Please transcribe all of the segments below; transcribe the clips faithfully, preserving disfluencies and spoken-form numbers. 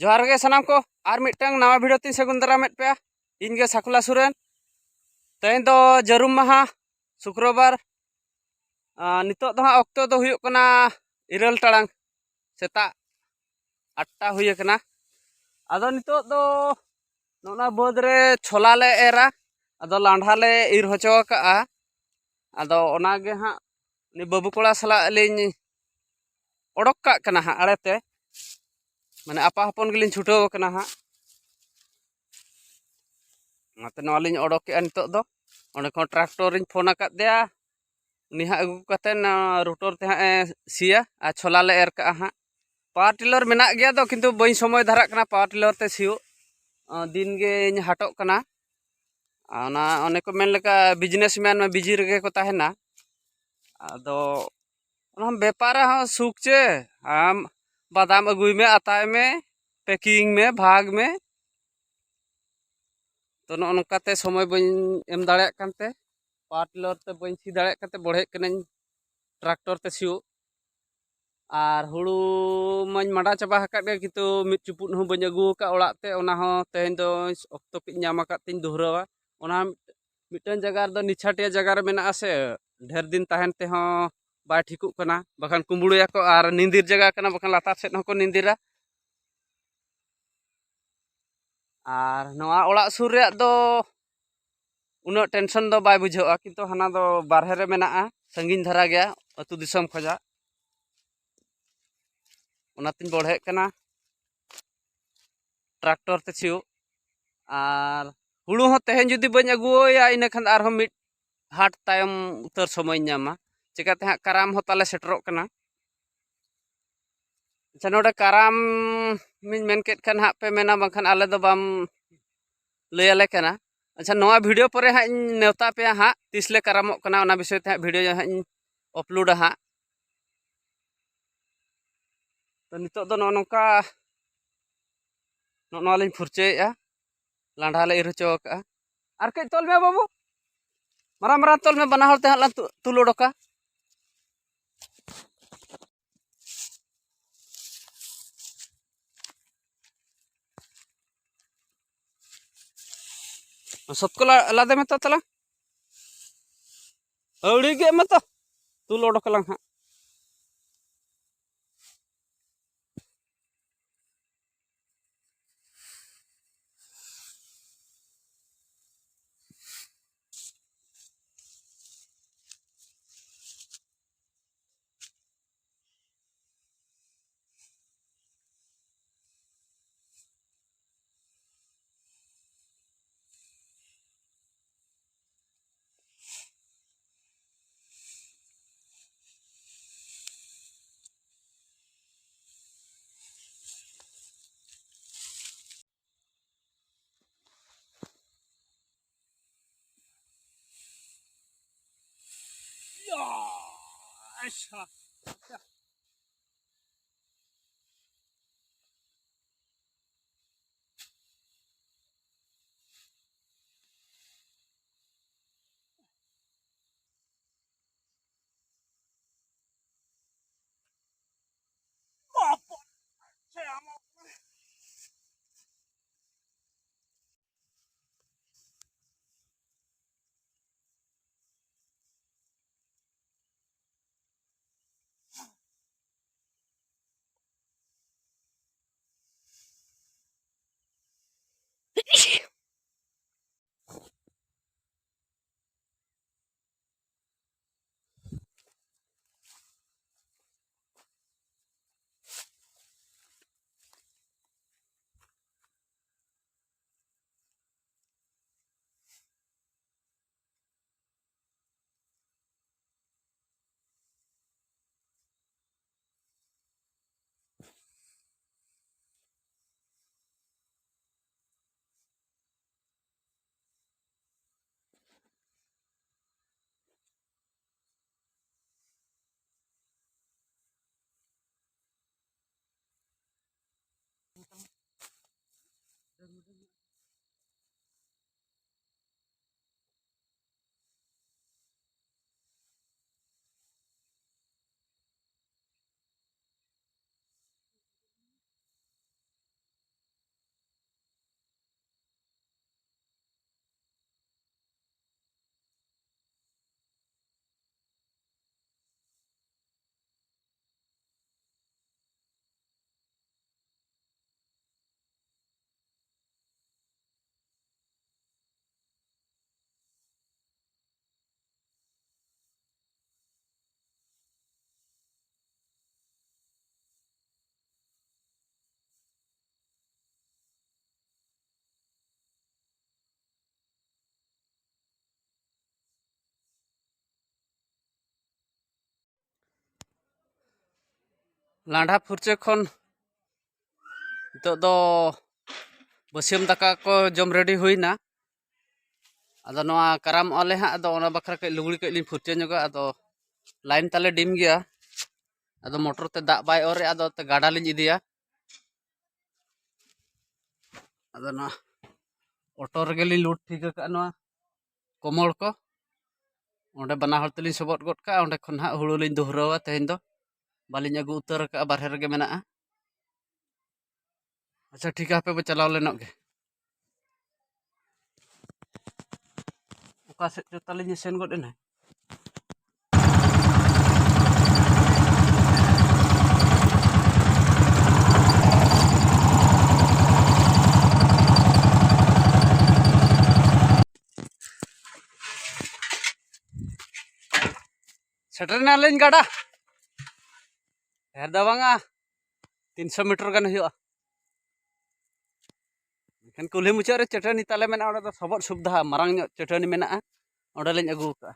ᱡᱚᱦᱟᱨ ᱜᱮ ᱥᱟᱱᱟᱢ ᱠᱚ, ᱟᱨ ᱢᱤᱫᱴᱟᱝ ᱱᱟᱣᱟ ᱵᱷᱤᱰᱤᱭᱳ ᱛᱤᱧ ᱥᱟᱹᱜᱩᱱ ᱫᱟᱨᱟᱢᱮᱫ ᱯᱮᱭᱟ᱾ ᱤᱧ ᱜᱮ ᱥᱟᱠᱩᱞᱟ ᱥᱚᱨᱮᱱ᱾ ᱛᱮᱦᱮᱧ ᱫᱚ ᱡᱟᱹᱨᱩᱢ ᱢᱟᱦᱟ, ᱥᱩᱠᱨᱚᱵᱟᱨ᱾ ᱟᱨ ᱱᱤᱛᱚᱜ ᱫᱚ ᱦᱟᱸᱜ ᱚᱠᱛᱚ ᱫᱚ ᱦᱩᱭᱩᱜ ᱠᱠᱟᱱᱟ ᱤᱨᱟᱹᱞ ᱴᱟᱲᱟᱝ, ᱥᱮᱛᱟᱜ ᱟᱴ ᱴᱟ ᱦᱩᱭ ᱟᱠᱟᱱᱟ᱾ ᱟᱫᱚ ᱱᱤᱛᱚᱜ ᱫᱚ ᱱᱚᱜᱼᱚ ᱱᱟ ᱵᱟᱹᱫᱽ ᱨᱮ ᱪᱷᱚᱞᱟ ᱞᱮ ᱮᱨᱟ᱾ ᱟᱫᱚ ᱞᱟᱸᱰᱷᱟ ᱞᱮ ᱤᱨ ᱦᱚᱪᱚ ᱟᱠᱟᱜᱼᱟ᱾ ᱟᱫᱚ ᱚᱱᱟ ᱜᱮ ᱦᱟᱸᱜ ᱩᱱᱤ ᱵᱟᱹᱵᱩ ᱠᱚᱲᱟ ᱥᱟᱞᱟᱜ ᱞᱤᱧ ᱚᱰᱚᱠ ᱠᱟᱜ ᱠᱟᱱᱟ ᱦᱟᱸᱜ ᱟᱲᱮ ᱛᱮ, ᱢᱟᱱᱮ ᱟᱯᱟ ᱦᱚᱯᱚᱱ ᱜᱮᱞᱤᱧ ᱪᱷᱩᱴᱟᱹᱣ ᱟᱠᱟᱱᱟ ᱦᱟᱸᱜ᱾ ᱚᱱᱟᱛᱮ ᱱᱚᱣᱟ ᱞᱤᱧ ᱚᱰᱚᱠᱮᱜᱼᱟ ᱱᱤᱛᱚᱜ ᱫᱚ᱾ ᱚᱸᱰᱮ ᱠᱷᱚᱱ ᱴᱨᱟᱠᱴᱚᱨ ᱨᱤᱧ ᱯᱷᱳᱱ ᱟᱠᱟᱫ ᱫᱮᱭᱟ, ᱩᱱᱤ ᱦᱟᱸᱜ ᱟᱹᱜᱩ ᱠᱟᱛᱮ ᱱᱚᱣᱟ ᱨᱩᱴᱚᱨ ᱛᱮ ᱦᱟᱸᱜ ᱮ ᱥᱤᱭᱟ ᱟᱨ ᱪᱷᱚᱞᱟ ᱞᱮ ᱮᱨ ᱠᱟᱜᱼᱟ ᱦᱟᱸᱜ᱾ ᱯᱟᱣᱟᱨ ᱴᱤᱞᱟᱨ ᱢᱮᱱᱟᱜ ᱜᱮᱭᱟ ᱫᱚ, ᱠᱤᱱᱛᱩ ᱵᱟᱹᱧ ᱥᱚᱢᱚᱭ ᱫᱷᱟᱨᱟᱜ ᱠᱟᱱᱟ ᱯᱟᱣᱟᱨ ᱴᱤᱞᱟᱨ ᱛᱮ ᱥᱤᱭᱳᱜ᱾ ᱟᱸ, ᱫᱤᱱ ᱜᱮᱧ ᱦᱟᱴᱚᱜ ᱠᱟᱱᱟ᱾ ᱚᱱᱟ ᱚᱱᱮ ᱠᱚ ᱢᱮᱱ ᱞᱮᱠᱟ, ᱵᱤᱡᱽᱱᱮᱥ ᱢᱮᱱ ᱢᱟ ᱵᱤᱡᱤ ᱨᱮᱜᱮ ᱠᱚ ᱛᱟᱦᱮᱱᱟ᱾ ᱟᱫᱚ ᱚᱱᱟ ᱵᱮᱯᱟᱨ ᱨᱮᱦᱚᱸ ᱥᱩᱠ ᱪᱮ, ᱟᱢ ᱵᱟᱫᱟᱢ ᱟᱹᱜᱩᱭ ᱢᱮ, ᱟᱛᱟᱭ ᱢᱮ, ᱯᱮᱠᱤᱝ ᱢᱮ, ᱵᱷᱟᱜᱽ ᱢᱮ᱾ ᱛᱚ, ᱱᱚᱜᱼᱚ ᱱᱚᱝᱠᱟᱛᱮ ᱥᱚᱢᱚᱭ ᱵᱟᱹᱧ ᱮᱢ ᱫᱟᱲᱮᱭᱟᱜ ᱠᱟᱱᱛᱮ, ᱯᱟᱣᱟᱨ ᱴᱤᱞᱟᱨ ᱛᱮ ᱵᱟᱹᱧ ᱥᱤ ᱫᱟᱲᱮᱭᱟᱜ ᱠᱟᱱᱛᱮ, ᱵᱚᱲᱦᱮᱜ ᱠᱟᱹᱱᱟᱹᱧ ᱴᱨᱟᱠᱴᱚᱨ ᱛᱮ ᱥᱤᱭᱳᱜ᱾ ᱟᱨ ᱦᱩᱲᱩ ᱢᱟᱧ ᱢᱟᱰᱟ ᱪᱟᱵᱟ ᱟᱠᱟᱫ ᱜᱮ, ᱠᱤᱱᱛᱩ ᱢᱤᱫ ᱪᱩᱯᱩᱫ ᱦᱚᱸ ᱵᱟᱹᱧ ᱟᱹᱜᱩ ᱟᱠᱟᱫ ᱚᱲᱟᱜ ᱛᱮ᱾ ᱚᱱᱟ ᱦᱚᱸ ᱛᱮᱦᱮᱧ ᱫᱚ ᱚᱠᱛᱚ ᱠᱟᱹᱡ ᱧᱟᱢ ᱟᱠᱟᱫ ᱛᱤᱧ ᱫᱚᱦᱨᱟᱣᱟ᱾ ᱚᱱᱟ ᱢᱤᱫᱴᱟᱝ ᱡᱟᱭᱜᱟ ᱨᱮᱫᱚ ᱱᱤᱪᱷᱟᱹᱴᱤᱭᱟᱹ ᱡᱟᱭᱜᱟ ᱨᱮ ᱢᱮᱱᱟᱜᱼᱟ ᱥᱮ, ᱰᱷᱮᱨ ᱫᱤᱱ ᱛᱟᱦᱮᱱ ᱛᱮᱦᱚᱸ ᱵᱟᱭ ᱴᱷᱤᱠᱚᱜ ᱠᱟᱱᱟ, ᱵᱟᱠᱷᱟᱱ ᱠᱩᱢᱵᱽᱲᱩᱭᱟᱠᱚ ᱟᱨ ᱧᱤᱫᱤᱨ ᱡᱟᱭᱜᱟ ᱠᱟᱱᱟ, ᱵᱟᱠᱷᱟᱱ ᱞᱟᱛᱟᱨ ᱥᱮᱫ ᱦᱚᱸᱠᱚ ᱧᱤᱫᱤᱨᱟ᱾ ᱟᱨ ᱱᱚᱣᱟ ᱚᱲᱟᱜ ᱥᱩᱨ ᱨᱮᱭᱟᱜ ᱫᱚ ᱩᱱᱟᱹᱜ ᱴᱮᱱᱥᱚᱱ ᱫᱚ ᱵᱟᱭ ᱵᱩᱡᱷᱟᱹᱜᱼᱟ, ᱠᱤᱱᱛᱩ ᱦᱟᱱᱟ ᱫᱚ ᱵᱟᱨᱦᱮ ᱨᱮ ᱢᱮᱱᱟᱜᱼᱟ, ᱥᱟᱺᱜᱤᱧ ᱫᱷᱟᱨᱟ ᱜᱮᱭᱟ ᱟᱹᱛᱩ ᱫᱤᱥᱚᱢ ᱠᱷᱚᱱᱟᱜ᱾ ᱚᱱᱟᱛᱤᱧ ᱵᱚᱲᱦᱮᱜ ᱠᱟᱱᱟ ᱴᱨᱟᱠᱴᱚᱨ ᱛᱮ ᱥᱤᱭᱳᱜ᱾ ᱟᱨ ᱦᱩᱲᱩ ᱦᱚᱸ ᱛᱮᱦᱮᱧ ᱡᱩᱫᱤ ᱵᱟᱹᱧ ᱟᱹᱜᱩᱣᱟᱭᱟ, ᱤᱱᱟᱹ ᱠᱷᱟᱱ ᱫᱚ ᱟᱨᱦᱚᱸ ᱢᱤᱫ ᱦᱟᱴ ᱛᱟᱭᱚᱢ ᱩᱛᱟᱹᱨ ᱥᱚᱢᱚᱭᱤᱧ ᱧᱟᱢᱟ᱾ ᱪᱤᱠᱟᱹᱛᱮ ᱦᱟᱸᱜ ᱠᱟᱨᱟᱢ ᱦᱚᱸ ᱛᱟᱞᱮ ᱥᱮᱴᱮᱨᱚᱜ ᱠᱟᱱᱟ᱾ ᱟᱪᱪᱷᱟ, ᱱᱚᱰᱮ ᱠᱟᱨᱟᱢ ᱤᱧ ᱢᱮᱱ ᱠᱮᱫ ᱠᱷᱟᱱ ᱦᱟᱸᱜ ᱯᱮ ᱢᱮᱱᱟ, ᱵᱟᱝᱠᱷᱟᱱ ᱟᱞᱮ ᱫᱚ ᱵᱟᱢ ᱞᱟᱹᱭ ᱟᱞᱮ ᱠᱟᱱᱟ᱾ ᱟᱪᱪᱷᱟ, ᱱᱚᱣᱟ ᱵᱷᱤᱰᱤᱭᱳ ᱯᱚᱨᱮ ᱦᱟᱸᱜ ᱤᱧ ᱱᱮᱣᱛᱟ ᱯᱮᱭᱟ ᱦᱟᱸᱜ, ᱛᱤᱥ ᱞᱮ ᱠᱟᱨᱟᱢᱚᱜ ᱠᱟᱱᱟ, ᱚᱱᱟ ᱵᱤᱥᱚᱭ ᱛᱮ ᱦᱟᱸᱜ ᱵᱷᱤᱰᱤᱭᱳ ᱦᱟᱸᱜ ᱤᱧ ᱟᱯᱞᱳᱰᱟ ᱦᱟᱸᱜ᱾ ᱛᱚ, ᱱᱤᱛᱚᱜ ᱫᱚ ᱱᱚᱜᱼᱚ ᱱᱚᱝᱠᱟ, ᱱᱚᱜᱼᱚ ᱱᱚᱣᱟ ᱞᱤᱧ ᱯᱷᱩᱨᱪᱟᱹᱭᱮᱫᱼᱟ, ᱞᱟᱸᱰᱷᱟ ᱞᱮ ᱤᱨ ᱦᱚᱪᱚ ᱟᱠᱟᱫᱼᱟ᱾ ᱟᱨ ᱠᱟᱹᱡ ᱛᱚᱞ ᱢᱮ ᱵᱟᱹᱵᱩ, ᱢᱟᱨᱟᱝ ᱢᱟᱨᱟᱝ ᱛᱚᱞ ᱢᱮ, ᱵᱟᱱᱟ ᱦᱚᱲ ᱛᱮ ᱦᱟᱸᱜ ᱞᱟᱝ ᱛᱩ-, ᱛᱩᱞ ᱚᱰᱚᱠᱟ᱾ ᱥᱚᱛ ᱠᱚ ᱞᱟ-, ᱞᱟᱫᱮ ᱢᱮ ᱛᱚ ᱛᱟᱞᱟᱝ᱾ ᱟᱹᱣᱲᱤ ᱜᱮ ᱮᱢ ᱢᱮ ᱛᱚ᱾ ᱛᱩᱞ ᱚᱰᱚᱠ ᱟᱞᱟᱝ ᱦᱟᱸᱜ᱾ ᱞᱟᱸᱰᱷᱟ ᱯᱷᱩᱨᱪᱟᱹ ᱠᱷᱚᱱ ᱱᱤᱛᱚᱜ ᱫᱚ ᱵᱟᱹᱥᱭᱟᱹᱢ ᱫᱟᱠᱟ ᱠᱚ ᱡᱚᱢ ᱨᱮᱰᱤ ᱦᱩᱭᱱᱟ᱾ ᱟᱫᱚ ᱱᱚᱣᱟ ᱠᱟᱨᱟᱢᱚᱜᱼᱟ ᱞᱮ ᱦᱟᱸᱜ, ᱟᱫᱚ ᱚᱱᱟ ᱵᱟᱠᱷᱨᱟ ᱠᱟᱹᱡ ᱞᱩᱜᱽᱲᱤ ᱠᱟᱹᱡ ᱞᱤᱧ ᱯᱷᱩᱨᱪᱟᱹ ᱧᱚᱜᱟ᱾ ᱟᱫᱚ ᱞᱟᱭᱤᱱ ᱛᱟᱞᱮ ᱰᱤᱢ ᱜᱮᱭᱟ, ᱟᱫᱚ ᱢᱚᱴᱚᱨ ᱛᱮ ᱫᱟᱜ ᱵᱟᱭ ᱚᱨᱮᱜᱼᱟ, ᱟᱫᱚ ᱛᱮ ᱜᱟᱰᱟ ᱞᱤᱧ ᱤᱫᱤᱭᱟ᱾ ᱟᱫᱚ ᱱᱚᱣᱟ ᱚᱴᱳ ᱨᱮᱜᱮ ᱞᱤᱧ ᱞᱳᱰ ᱴᱷᱤᱠ ᱟᱠᱟᱫᱼᱟ ᱱᱚᱣᱟ ᱠᱚᱢᱚᱲ ᱠᱚ᱾ ᱚᱸᱰᱮ ᱵᱟᱱᱟ ᱦᱚᱲ ᱛᱮᱞᱤᱧ ᱥᱚᱵᱚᱫ ᱜᱚᱫ ᱠᱟᱜᱼᱟ, ᱚᱸᱰᱮ ᱠᱷᱚᱱ ᱦᱟᱸᱜ ᱦᱩᱲᱩ ᱞᱤᱧ ᱫᱚᱦᱨᱟᱹᱣᱟ ᱛᱮᱦᱮᱧ ᱫᱚ᱾ ᱵᱟᱹᱞᱤᱧ ᱟᱹᱜᱩ ᱩᱛᱟᱹᱨ ᱟᱠᱟᱫᱼᱟ, ᱵᱟᱨᱦᱮ ᱨᱮᱜᱮ ᱢᱮᱱᱟᱜᱼᱟ᱾ ᱟᱪᱪᱷᱟ, ᱴᱷᱤᱠ ᱜᱮᱭᱟ, ᱦᱟᱯᱮ ᱵᱚ ᱪᱟᱞᱟᱣ ᱞᱮᱱᱚᱜ ᱜᱮ᱾ ᱚᱠᱟ ᱥᱮᱫ ᱪᱚ ᱛᱟᱞᱤᱧ ᱥᱮᱱ ᱜᱚᱫ ᱮᱱᱟ᱾ ᱥᱮᱴᱮᱨᱮᱱᱟᱞᱤᱧ ᱜᱟᱰᱟ᱾ ᱰᱷᱮᱨ ᱫᱚ ᱵᱟᱝᱟ, ᱛᱤᱱᱥᱚ ᱢᱤᱴᱟᱨ ᱜᱟᱱ ᱦᱩᱭᱩᱜᱼᱟ᱾ ᱮᱱᱠᱷᱟᱱ ᱠᱩᱞᱦᱤ ᱢᱩᱪᱟᱹᱫ ᱨᱮ ᱪᱟᱹᱴᱟᱹᱱᱤ ᱛᱟᱞᱮ ᱢᱮᱱᱟᱜᱼᱟ, ᱚᱸᱰᱮ ᱫᱚ ᱥᱚᱵᱚᱫ ᱥᱩᱵᱤᱫᱷᱟ, ᱢᱟᱨᱟᱝ ᱧᱚᱜ ᱪᱟᱹᱴᱟᱹᱱᱤ ᱢᱮᱱᱟᱜᱼᱟ, ᱚᱸᱰᱮ ᱞᱤᱧ ᱟᱹᱜᱩ ᱟᱠᱟᱫᱼᱟ᱾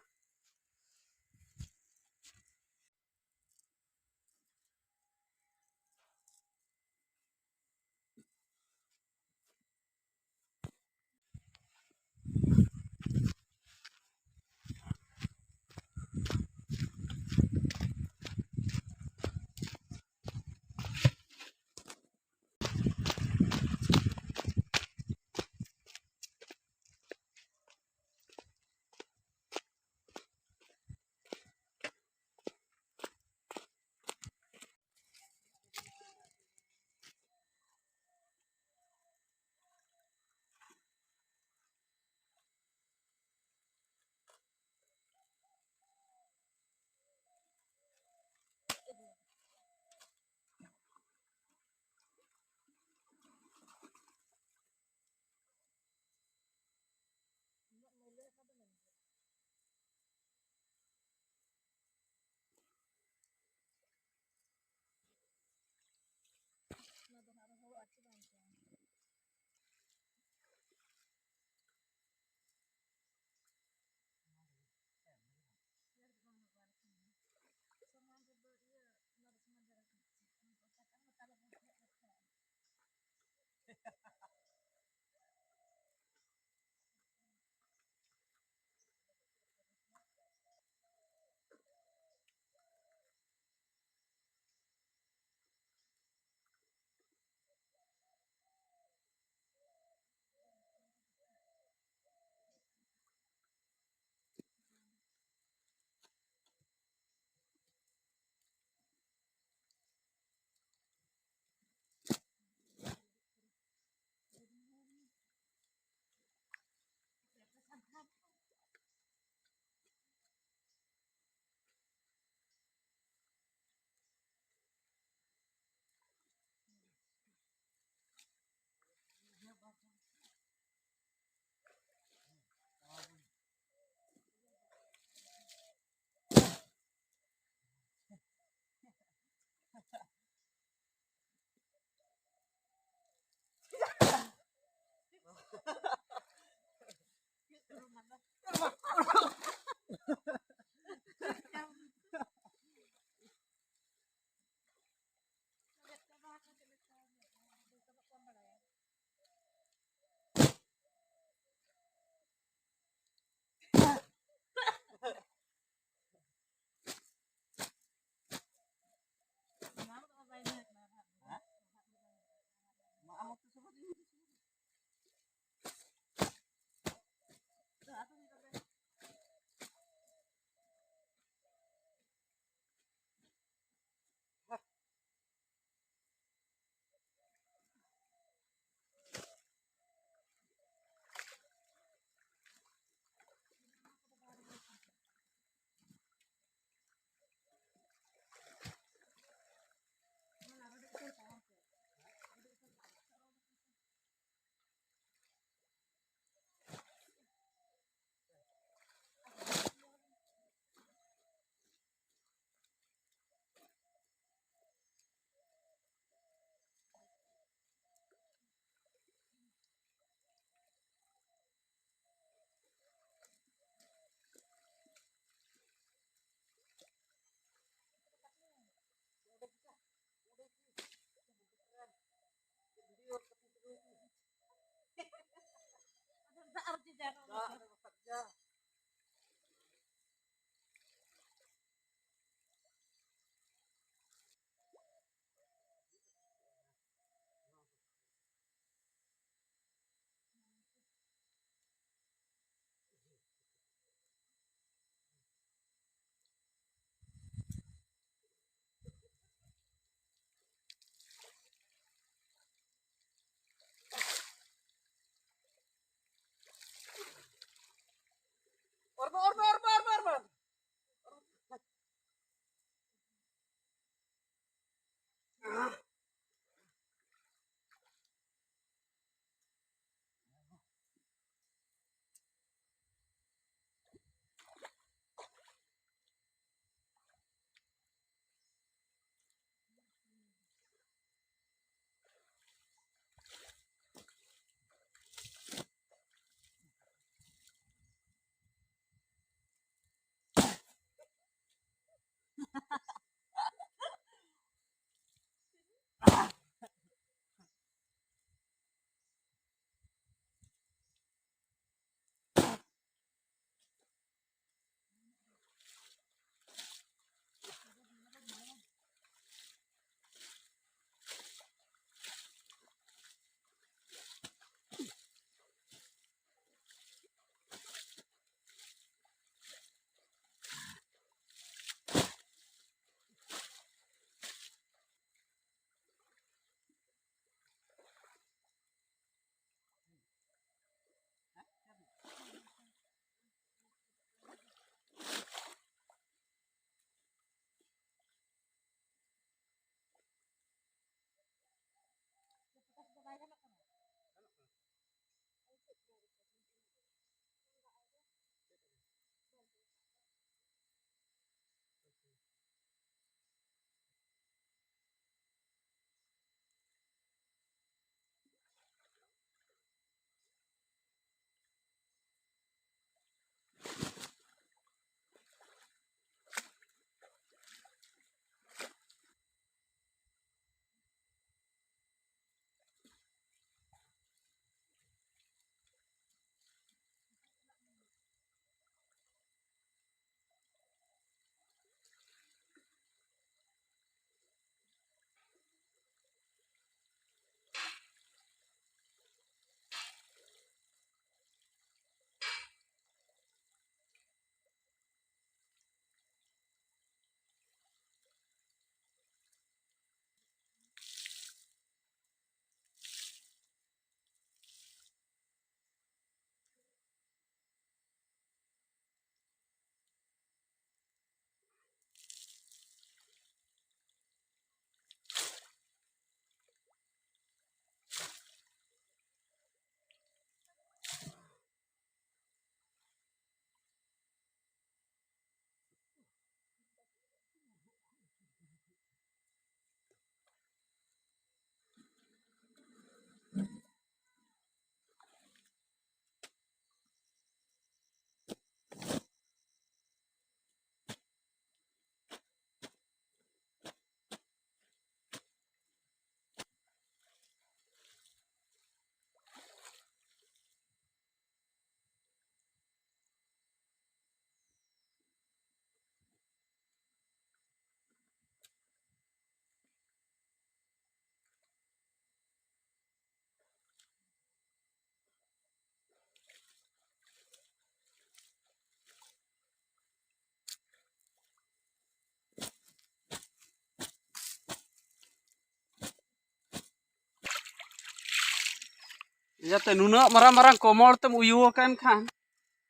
ᱡᱟᱛᱮ ᱱᱩᱱᱟᱹᱜ ᱢᱟᱨᱟᱝ ᱢᱟᱨᱟᱝ ᱠᱚᱢᱚᱞ ᱛᱮᱢ ᱩᱭᱩ ᱟᱠᱟᱱ ᱠᱷᱟᱱ,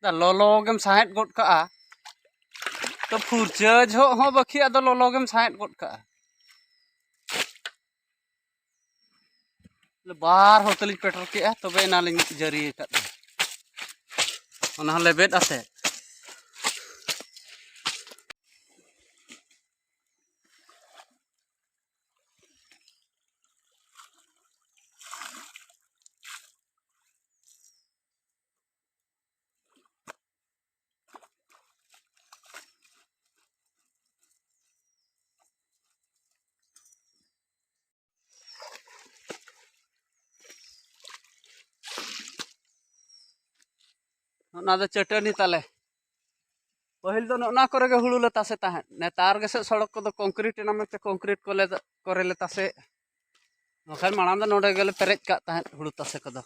ᱫᱟ ᱞᱚᱞᱚ ᱜᱮᱢ ᱥᱟᱦᱮᱫ ᱜᱚᱫ ᱠᱟᱜᱼᱟ᱾ ᱛᱚ ᱯᱷᱩᱨᱪᱟᱹ ᱡᱚᱦᱚᱜ ᱦᱚᱸ ᱵᱟᱹᱠᱤ, ᱟᱫᱚ ᱞᱚᱞᱚ ᱜᱮᱢ ᱥᱟᱦᱮᱫ ᱜᱚᱫ ᱠᱟᱜᱼᱟ᱾ ᱵᱟᱨ ᱦᱚᱲ ᱛᱮᱞᱤᱧ ᱯᱮᱴᱮᱨ ᱠᱮᱜᱼᱟ, ᱛᱚᱵᱮ ᱮᱱᱟ ᱞᱤᱧ ᱡᱟᱹᱨᱤ ᱟᱠᱟᱫ ᱫᱚ᱾ ᱚᱱᱟ ᱦᱚᱸ ᱞᱮᱵᱮᱫ ᱟᱛᱮ᱾ ᱚᱱᱟ ᱫᱚ ᱪᱟᱹᱴᱟᱹᱱᱤ ᱛᱟᱞᱮ᱾ ᱯᱟᱹᱦᱤᱞ ᱫᱚ ᱱᱚᱜᱼᱱᱟ ᱠᱚᱨᱮ ᱜᱮ ᱦᱩᱲᱩ ᱞᱮ ᱛᱟᱥᱮ ᱛᱟᱦᱮᱸᱫ᱾ ᱱᱮᱛᱟᱨ ᱜᱮᱥᱮ ᱥᱚᱲᱚᱠ ᱠᱚᱫᱚ ᱠᱚᱝᱠᱨᱤᱴ ᱮᱱᱟ ᱢᱮᱱᱛᱮ ᱠᱚᱝᱠᱨᱤᱴ ᱠᱚᱞᱮ, ᱠᱚᱨᱮ ᱞᱮ ᱛᱟᱥᱮ᱾ ᱵᱟᱠᱷᱟᱱ ᱢᱟᱲᱟᱝ ᱫᱚ ᱱᱚᱰᱮ ᱜᱮᱞᱮ ᱯᱮᱨᱮᱡ ᱠᱟᱜ ᱛᱟᱦᱮᱸᱫ ᱦᱩᱲᱩ ᱛᱟᱥᱮ ᱠᱚᱫᱚ᱾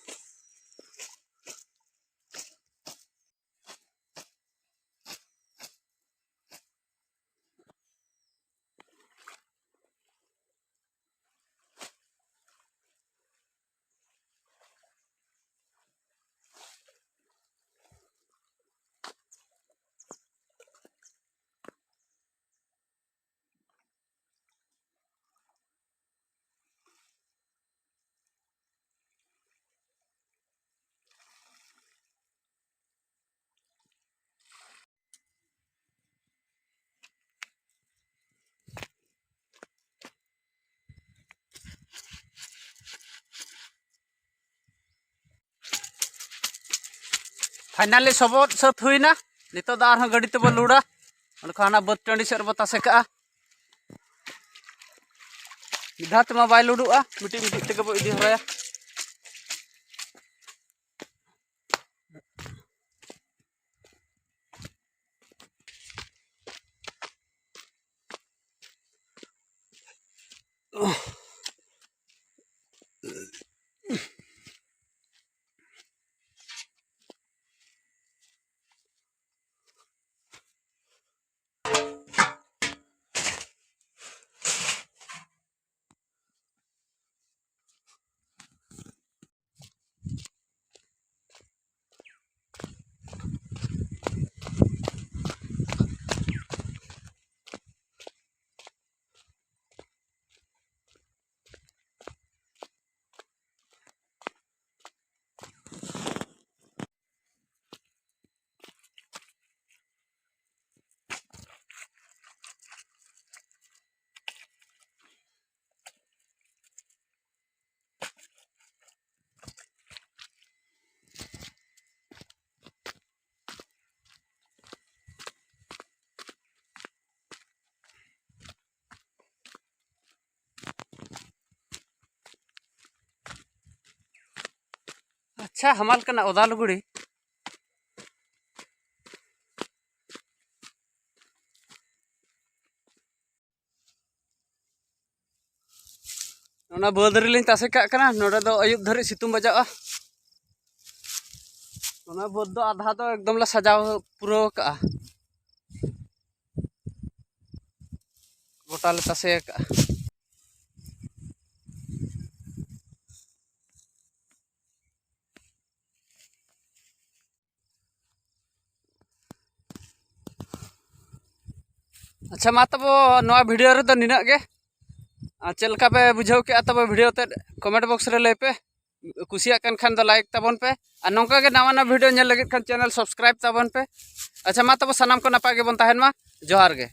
ᱯᱷᱟᱭᱱᱟᱞᱤ ᱥᱚᱵᱚᱫ ᱥᱟᱹᱛ ᱦᱩᱭᱱᱟ᱾ ᱱᱤᱛᱚᱜ ᱫᱚ ᱟᱨᱦᱚᱸ ᱜᱟᱹᱰᱤ ᱛᱮᱵᱚ ᱞᱳᱰᱟ᱾ ᱚᱸᱰᱮ ᱠᱷᱚᱱ ᱦᱟᱱᱟ ᱵᱟᱹᱫᱽ ᱴᱟᱺᱰᱤ ᱥᱮᱫ ᱨᱮᱵᱚ ᱛᱟᱥᱮ ᱠᱟᱜᱼᱟ᱾ ᱢᱤᱫ ᱫᱷᱟᱣ ᱛᱮᱢᱟ ᱵᱟᱭ ᱞᱳᱰᱚᱜᱼᱟ, ᱢᱤᱫᱴᱤᱡ ᱢᱤᱫᱴᱤᱡ ᱛᱮᱜᱮ ᱵᱚ ᱤᱫᱤ ᱦᱚᱨᱟᱭᱟ᱾ ᱟᱪᱪᱷᱟ ᱦᱟᱢᱟᱞ ᱠᱟᱱᱟ ᱚᱫᱟ ᱞᱩᱜᱽᱲᱤ᱾ ᱚᱱᱟ ᱵᱟᱹᱫᱽ ᱨᱮᱞᱤᱧ ᱛᱟᱥᱮ ᱠᱟᱜ ᱠᱟᱱᱟ᱾ ᱱᱚᱰᱮ ᱫᱚ ᱟᱹᱭᱩᱵ ᱫᱷᱟᱹᱨᱤᱡ ᱥᱤᱛᱩᱝ ᱵᱟᱡᱟᱜᱼᱟ᱾ ᱚᱱᱟ ᱵᱟᱹᱫᱽ ᱫᱚ ᱟᱫᱷᱟ ᱫᱚ ᱮᱠᱫᱚᱢ ᱞᱮ ᱥᱟᱡᱟᱣ ᱯᱩᱨᱟᱹᱣ ᱠᱟᱜᱼᱟ᱾ ᱜᱚᱴᱟ ᱞᱮ ᱛᱟᱥᱮ ᱟᱠᱟᱜᱼᱟ᱾ ᱟᱪᱪᱷᱟ, ᱢᱟ ᱛᱚᱵᱮ ᱱᱚᱣᱟ ᱵᱷᱤᱰᱤᱭᱳ ᱨᱮᱫᱚ ᱱᱤᱱᱟᱹᱜ ᱜᱮ᱾ ᱟᱨ ᱪᱮᱫ ᱞᱮᱠᱟ ᱯᱮ ᱵᱩᱡᱷᱟᱹᱣ ᱠᱮᱜᱼᱟ ᱛᱚᱵᱮ ᱵᱷᱤᱰᱤᱭᱳ ᱛᱮᱫ, ᱠᱚᱢᱮᱱᱴ ᱵᱚᱠᱥ ᱨᱮ ᱞᱟᱹᱭ ᱯᱮ᱾ ᱠᱩᱥᱤᱭᱟᱜ ᱠᱟᱱ ᱠᱷᱟᱱ ᱫᱚ ᱞᱟᱭᱤᱠ ᱛᱟᱵᱚᱱ ᱯᱮ, ᱟᱨ ᱱᱚᱝᱠᱟ ᱜᱮ ᱱᱟᱣᱟ ᱱᱟᱣᱟ ᱵᱷᱤᱰᱤᱭᱳ ᱧᱮᱞ ᱞᱟᱹᱜᱤᱫ ᱠᱷᱟᱱ ᱪᱮᱱᱮᱞ ᱥᱟᱵᱥᱠᱨᱟᱭᱤᱵ ᱛᱟᱵᱚᱱ ᱯᱮ᱾ ᱟᱪᱪᱷᱟ, ᱢᱟ ᱛᱚᱵᱮ ᱥᱟᱱᱟᱢ ᱠᱚ ᱱᱟᱯᱟᱭ ᱜᱮᱵᱚᱱ ᱛᱟᱦᱮᱱ ᱢᱟ᱾ ᱡᱚᱦᱟᱨ ᱜᱮ᱾